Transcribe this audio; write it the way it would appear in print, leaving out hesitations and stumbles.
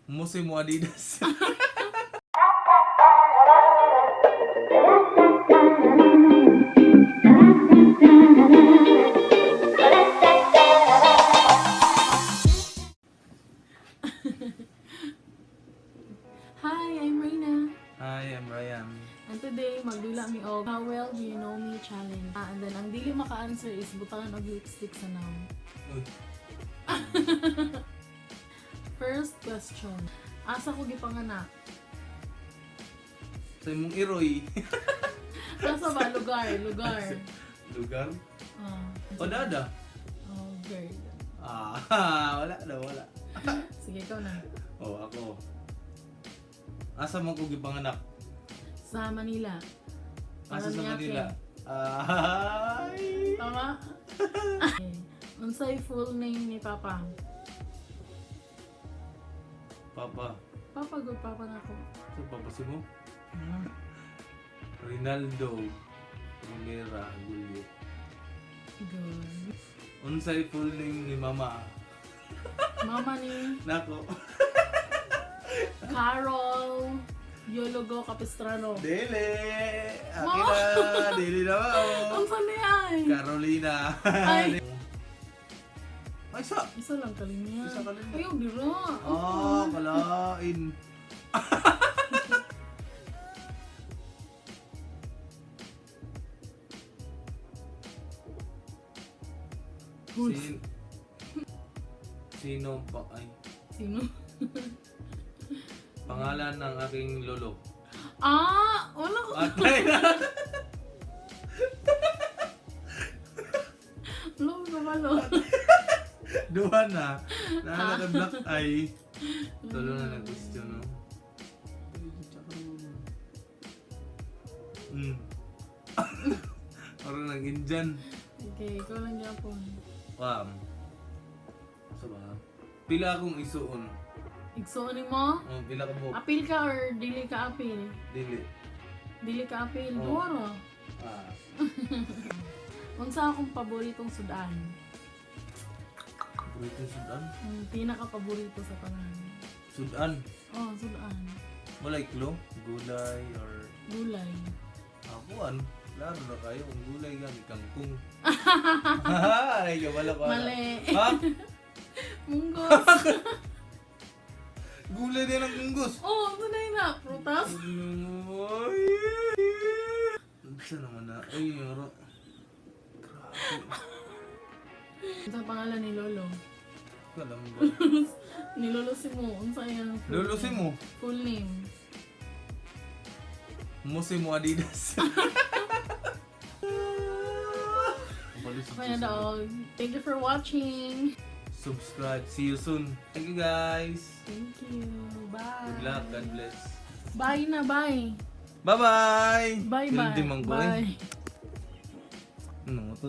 Musi mo Adidas. Hi, I'm Reina. Hi, I'm Ryan. And today, magdula mi og "How Well Do You Know Me" challenge. Ah, and then, ang dili maka-answer is butangan og lipstick sa nawong. Uy. First question. Asa ko gipanganak? Sa imong iroy. Asa ba? Lugar, lugar. Lugar? Ah. O dada? Oh, girl. Ah, wala na, wala. Sige, ikaw na. Oh, ako. Asa man ko gipanganak? Sa Manila. Asa sa Paranaque. Manila? Ay! Tama? Okay. Unsay full name ni Papa? Papa. Papa, good Papa na ako. Sa papa si mo? Rinaldo Romera Gulio. Good. Unsay full name ni Mama? Mama ni Nako. Carol Yologo Capistrano. Dili! Akin Mama! na! Dili na ba? Oh. Ang saan niya ay? Carolina. Ay. Ay, isa! Isa lang kalinya. Isa kalinya. Ayaw, dira. Ah, kalain. Sino pa ay Sino? Pangalan ng aking lolo? Ah! Wala ko. Atay na. Wala ko kabalo. Duha na. Naa ka black eye. Tulo na nag-question, no? Parang nag-Indian. Okay, ikaw lang gyapon. Wam. Sa ba? Pila akong isuon. Igsuon mo? Oh, pila ka buok. Apil ka or dili ka apil? Dili. Dili ka apil. Oh. Duha ra. Ah. Unsa akong paboritong sudan? Paborito sudan? Ang pinaka-paborito sa tanan. Sudan. Oh, sudan. Walay klo? Gulay or Gulay. Ako ano? Klaro na kayo. Ang gulay gani kangkong. Ay, wala ko. Mali. Ha? Munggos. Gulay din ang kunggos. Oh, ano na yun na? Prutas? Ay! Isa naman na. Ay, yaro. Grabe. Unsa pangalan ni Lolo? Alam ba? Ni Lolo si Mo. Unsa iyang full Lolo si name? mo. Full name. Musi mo Adidas. Okay na dog. Thank you for watching. Subscribe. See you soon. Thank you, guys. Thank you. Bye. Good luck. God bless. Bye na, bye. Bye-bye! Bye, bye. Hindi man ko eh. Bye. Ano, to?